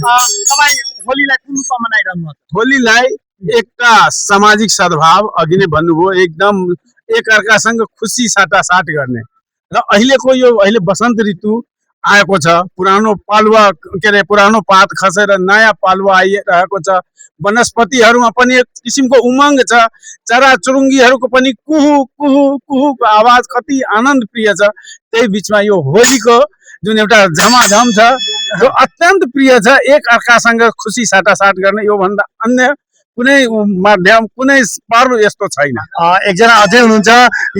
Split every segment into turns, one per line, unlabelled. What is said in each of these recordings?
तपाईँ होलीलाई कुन रूपमा मनाइरहनु भएको छ?
होलीलाई एकता सामाजिक सद्भाव अघि नै भन्नुभयो एकदम एकअर्कासँग खुसी साटासाट गर्ने र अहिले वसन्त ऋतु आएको छ पुरानो पालुवा के अरे पुरानो पात खसेर नयाँ पालुवा आइरहेको छ वनस्पतिहरूमा पनि एक किसिमको उमङ्ग छ चराचुरुङ्गीहरूको पनि कुहु कुहु कुहुको आवाज कति आनन्द प्रिय छ त्यही बिचमा यो होलीको जुन एउटा झमाझम छ जो अत्यन्त प्रिय छ एक अर्कासँग खुसी साटासाट गर्ने यो भन्दा अन्य कुनै माध्यम कुनै पर्व यस्तो छैन।
एकजना अझै हुनुहुन्छ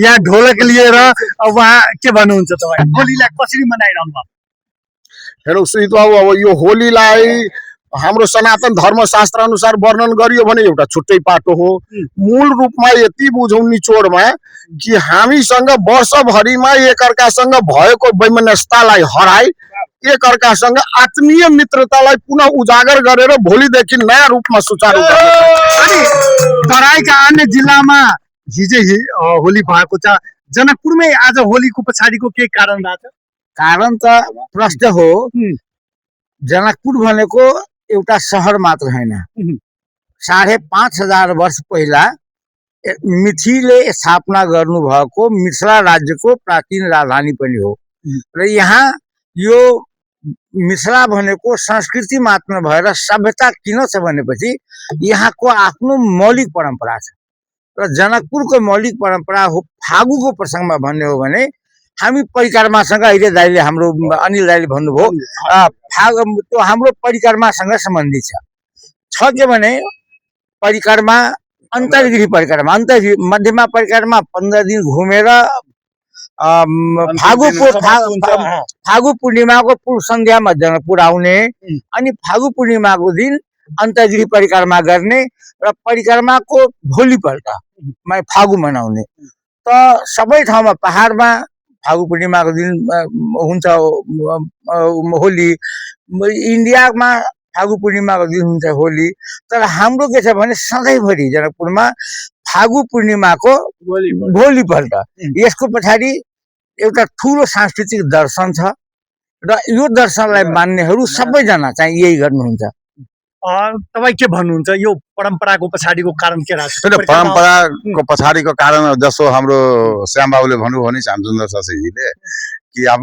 यहाँ ढोलक लिएर उहाँ के भन्नुहुन्छ तपाईँ होलीलाई कसरी मनाइरहनु भएको?
हेर्नु सुजित बाबु अब यो होलीलाई हाम्रो सनातन धर्मशास्त्र अनुसार वर्णन गरियो भने एउटा छुट्टै पाटो हो। मूल रूपमा यति बुझौँ निचोडमा कि हामीसँग वर्षभरिमा एकअर्कासँग भएको वैमनस्यतालाई हराई एकअर्कासँग आत्मीय मित्रतालाई पुनः उजागर गरेर भोलिदेखि नयाँ रूपमा सुचारू
अनि तराईका अन्य जिल्लामा हिजै होली भएको छ जनकपुरमै आज होलीको पछाडिको के कारण रहेछ?
कारण त प्रश्न हो जनकपुर भनेको एउटा सहर मात्र होइन 5,500 वर्ष पहिला मिथिले स्थापना गर्नुभएको मिथिला राज्यको प्राचीन राजधानी पनि हो र यहाँ यो मिथिला भनेको संस्कृति मात्र भएर सभ्यता किन छ भनेपछि यहाँको आफ्नो मौलिक परम्परा छ र जनकपुरको मौलिक परम्परा हो फागुको प्रसङ्गमा भन्ने हो भने हामी परिक्रमासँग अहिले दाइले हाम्रो अनिल दाइले भन्नुभयो त्यो हाम्रो परिक्रमासँग सम्बन्धित छ के भने परिक्रमा अन्तर्गृह परिक्रमा मध्यमा परिक्रमा 15 दिन घुमेर फागु पूर्णिमाको पूर्व सन्ध्यामा जनकपुर आउने अनि फागु पूर्णिमाको दिन अन्तर्गृह परिक्रमा गर्ने र परिक्रमाको भोलिपल्ट फागु मनाउने त सबै ठाउँमा पहाडमा फागु पूर्णिमाको दिन हुन्छ होली इन्डियामा फागु पूर्णिमाको दिन हुन्छ होली तर हाम्रो के छ भने सधैँभरि जनकपुरमा फागु पूर्णिमाको भोलिपल्ट यसको पछाडि एउटा ठुलो सांस्कृतिक दर्शन छ र यो दर्शनलाई मान्नेहरू सबैजना चाहिँ यही गर्नुहुन्छ।
तपाईँ के भन्नुहुन्छ यो परम्पराको पछाडिको कारण के रहेछ?
परम्पराको पछाडिको कारण जसो हाम्रो श्याम बाबुले भन्नुभयो भने श्यामसुन्दर शशीजीले कि अब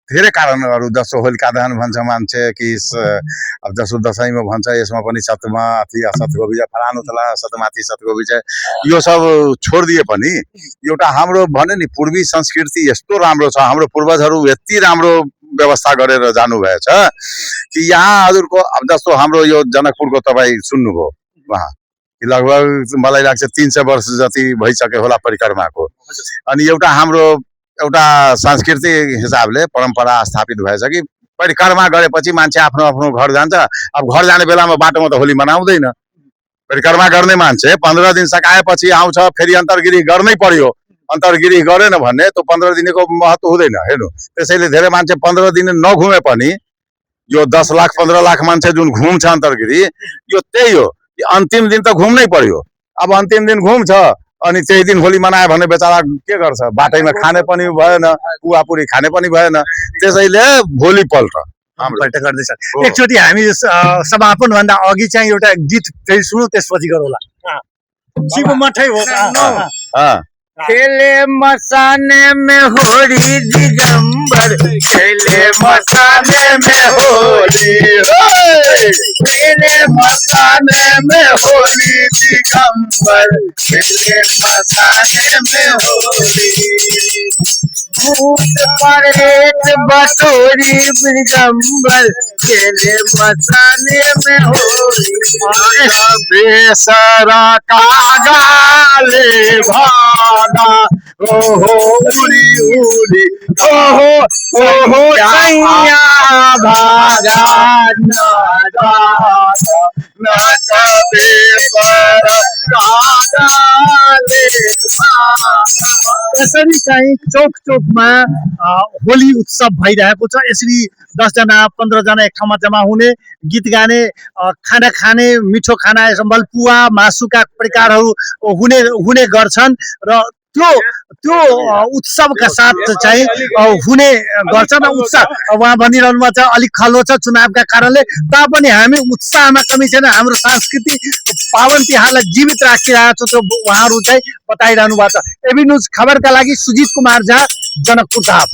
धेरै कारणहरू जसो होलिका दहन भन्छ मान्छे कि अब जसो दसैँमा भन्छ यसमा पनि सतमा अथी असतको विजय फलानु तला सतमाथि सतको विजय यो सब छोडिदिए पनि एउटा हाम्रो भने नि पूर्वी संस्कृति यस्तो राम्रो छ हाम्रो पूर्वजहरू यति राम्रो व्यवस्था गरेर जानुभएछ कि यहाँ हजुरको अब जस्तो हाम्रो यो जनकपुरको तपाईँ सुन्नुभयो उहाँ लगभग मलाई लाग्छ 300 वर्ष जति भइसक्यो होला परिक्रमाको अनि एउटा हाम्रो एउटा सांस्कृतिक हिसाबले परम्परा स्थापित भएछ कि परिक्रमा गरेपछि मान्छे आफ्नो आफ्नो घर जान्छ अब घर जाने बेलामा बाटोमा त होली मनाउँदैन परिक्रमा गर्ने मान्छे 15 दिन सकाएपछि आउँछ फेरि अन्तर्गृह गर्नै पर्यो अन्तर्गृह गरेन भने त्यो 15 दिनको महत्त्व हुँदैन हेर्नु त्यसैले धेरै मान्छे 15 दिन नघुमे पनि यो 10 लाख 15 लाख मान्छे जुन घुम्छ अन्तर्गृह यो त्यही हो अन्तिम दिन त घुम्नै पर्यो अब अन्तिम दिन घुम्छ अनि त्यही दिन होली मनायो भने बेचारा के गर्छ बाटैमा खाने पनि भएन पुवापुरी खाने पनि भएन त्यसैले भोलिपल्ट
एकचोटि हामी समापन भन्दा अघि चाहिँ एउटा गीत फेरि सुनौ त्यसपछि गरौँला। शिव मठै हो
खेले मसाने में होली दिगंबर खेले मसाने में होली खेले मसाने में होली दिगंबर खेले मसाने में होली भूत परेत बटोरी दिगंबर खेले मसाने में होली
बेसरा का गाले भागा ओहो उड़ी उड़ी ओहो सैया भागा ना बेसरा का गाले
यसरी चाहिँ चौक चौकमा होली उत्सव भइरहेको छ। यसरी 10 जना 15 जना एक ठाउँमा जम्मा हुने गीत गाने खाना खाने मिठो खाना मलपुवा मासुका प्रकारहरू हुने गर्छन् र त्यो उत्सवका साथ चाहिँ हुने गर्छ न उत्साह। उहाँ भनिरहनु भएको छ अलिक खल्लो छ चुनावका कारणले, तापनि हामी उत्साहमा कमी छैन, हाम्रो संस्कृति पावन तिहारलाई जीवित राखिरहेको छ, त्यो उहाँहरू चाहिँ बताइरहनु भएको छ। एबी न्यूज खबरका लागि सुजित कुमार झा, जनकपुर धाप।